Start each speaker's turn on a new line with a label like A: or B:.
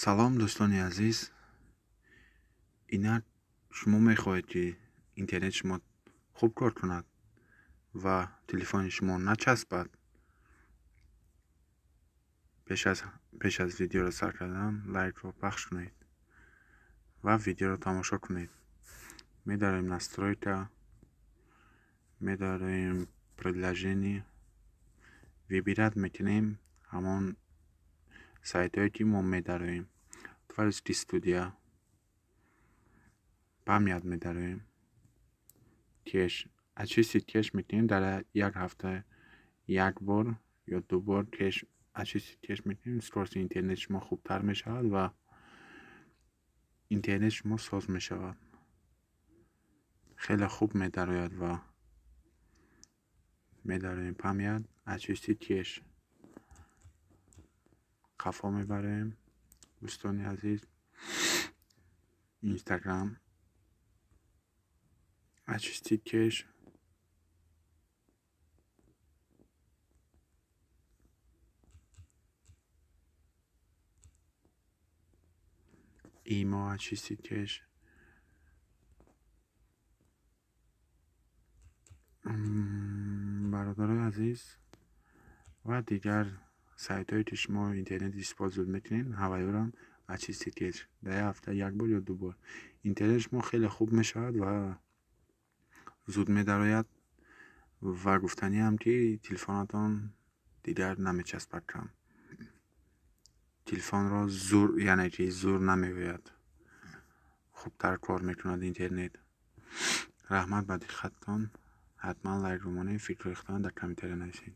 A: Салом, дӯстони азиз. Инак шумо мехоҳед, ки интернети шумо хуб кор кунад ва телефони шумо начаспад. Пеш аз видеоро сар кардан лайкро пахш кунед ва видеоро тамошо кунед. Медароем настройка, медароем приложение, выбирать мекунем ҳамон сайтҳое, ки мо медароем. Творческий студия, память медароем, кеш, очистить кеш мекунем. Дар як ҳафта як бор ё ду бор кеш, очистить кеш мекунем. Скорости интернети шумо хубтар мешавад ва интернети шумо соз мешавад, хеле хуб медарояд. Ва медароем память, очистить кеш, қафо мебароем, дӯстони азиз. Инстаграм, очистить кеш, имо, очистить кеш. Бародарои азиз ва дигар сайтҳое, ки шумо интернет использовать мекунед, ҳавайёрам очистить кеш дар як ҳафта як бор ё ду бор. Интернети шумо хеле хуб мешавад ва зуд медарояд. Ва гуфтаниам, ки телефонатон дигар намечаспад, кам телефонро зур, яъне ки зур намеояд, хубтар кор мекунад интернет. Раҳмат ба диққататон. Ҳатман лайкро монед, фикрҳои худтон дар комментария нависед.